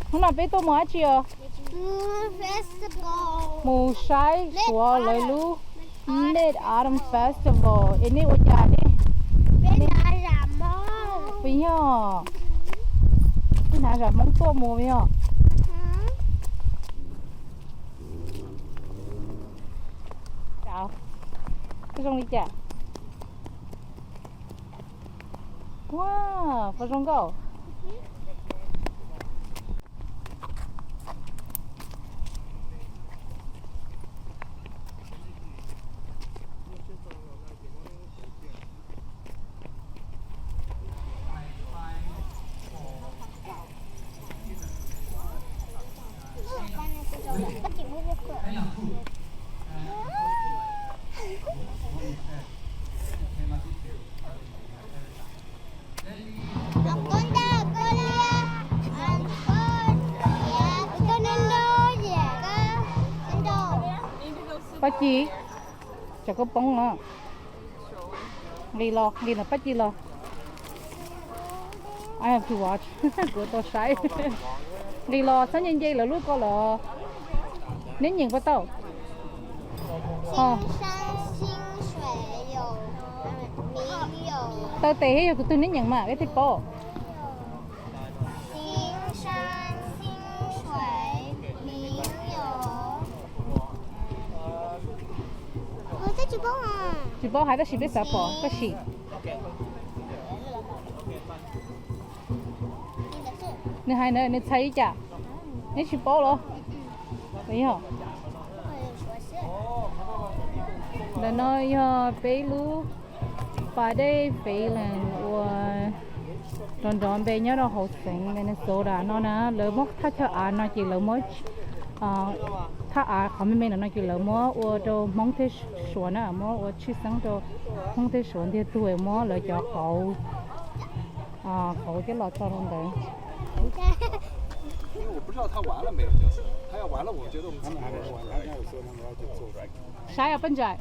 Hnub no peb tuaj mus dab tsi os? Mus saib xyuas lawv lub Mid Autumn Festival es nej ua cas nej, nej hnav zam Hmoob tuaj mus yog? Zoo li cas? Ua, puas zoo nkauj? Pab Ci, tsam koj poob no. Nqis los, nqis ntawm Pab Ci los. I have to watch. Kuv tau saib. Nqis los txhob nce nce lawv lub ko los. Neb nyeem puas tau? Taw tes thiab yog tus twg neb nyeem mas peb thiaj paub. Tsis paub hais tab sis peb xav pom tab sis. Nws hais na, nws txhais li cas? Neb tsis paub los? Ntawm no yog peb lub pas dej Fayetteville uas nrov nrov npe nyob rau hauv xeev Minnesota no na. Lawv muab thaj chaw av no ces lawv muab, thaj av qhov me me no no ces lawv muab ua rau Hmoob thiab Suav na, muab ua tshwj xeeb rau Hmoob thiab Suav ntiag tug, muab lawv cov qauv, qauv coj los tso rau ntawd. Saib os peb ntsaim.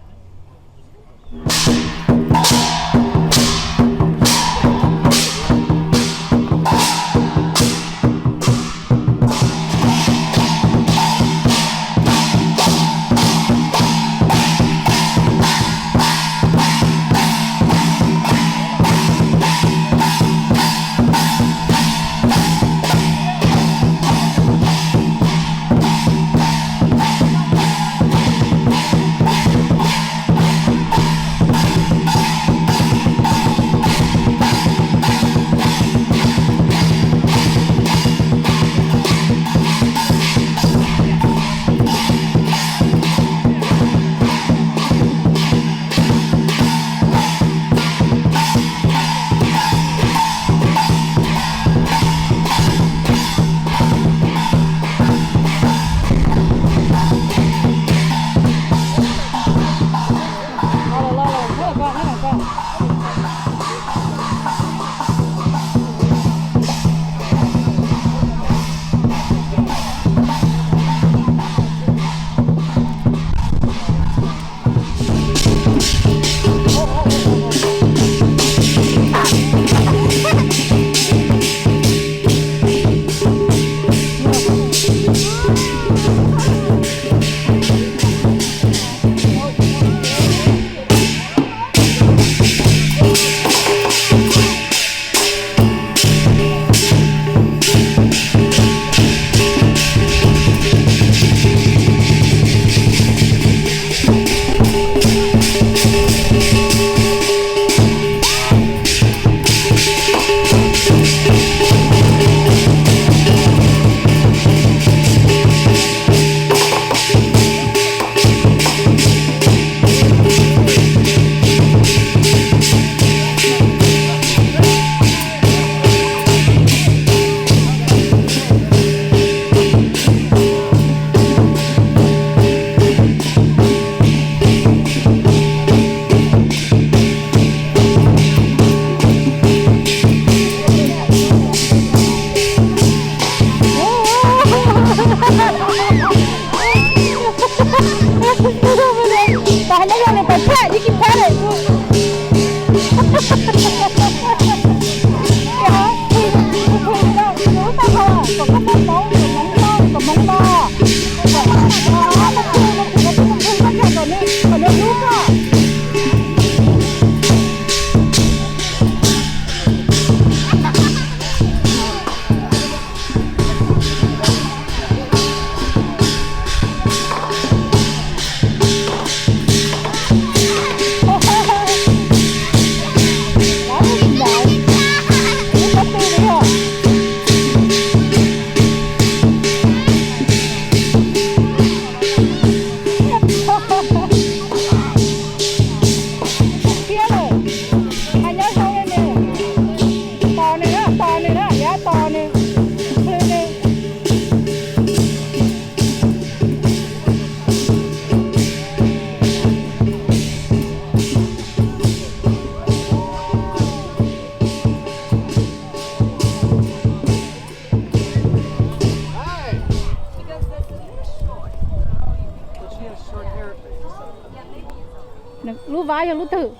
Yog lub twg?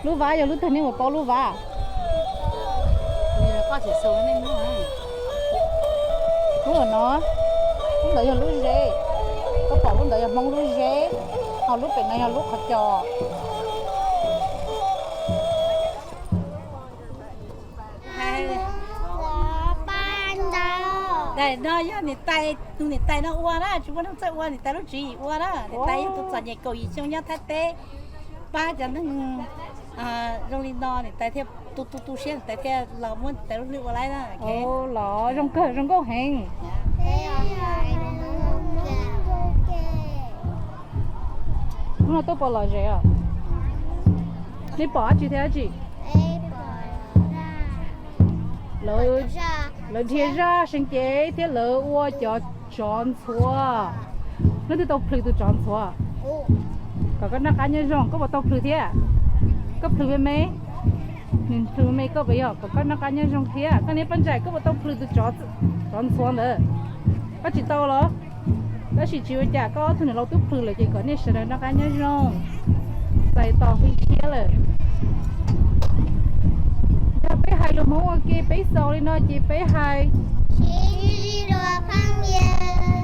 Lub vab yog lub twg, nej mus paub lub vab? Lub no, lub ntawd yog lub zeb, koj pom lub ntawd yog Hmoob lub zeb, ho lub pem no yog lub qhov cos. Daim no yog niam tais, tus niam tais no ua na, tsis muaj neeg txawj ua, niam tais lub tswv yim ua na. Niam tais yog tus txom nyem kaum yim xyoo nyob Thaib teb, pab cov neeg zoo li no niam tais thiaj tu tu tu siab, niam tais thiaj los muab niam tais lub hlwb ua laib na. Los zoo kawg, zoo nkauj heev. Hnub no tuaj pom lom zem os. Nej pom dab tsi thiab dab tsi? Lawv dhia zaj seev cev thiab lawv ua cov tsov ntxhuav. Leej twg tau plhws tus tsov ntxhuav? Kom koj noj qab nyob zoo, koj puas tau plhws thiab? Koj plhws me me, nws plhws me me koj puas yog? Kom koj noj qab nyob zoo thiab. Koj niam Paj Ntsais, koj puas tau plhws tus tsov, tsov ntxhuav ntawd? Koj tsis tau los? Tab sis tsis ua cas, koj ob tug niam laus twb plhws lawm ces kom nej sawv daws noj qab nyob zoo, txais tos hwj thiab lawm. Yog peb hais lus Hmoob ua ke peb xaus li no ces peb hais, sib ntsib dua phooj ywg.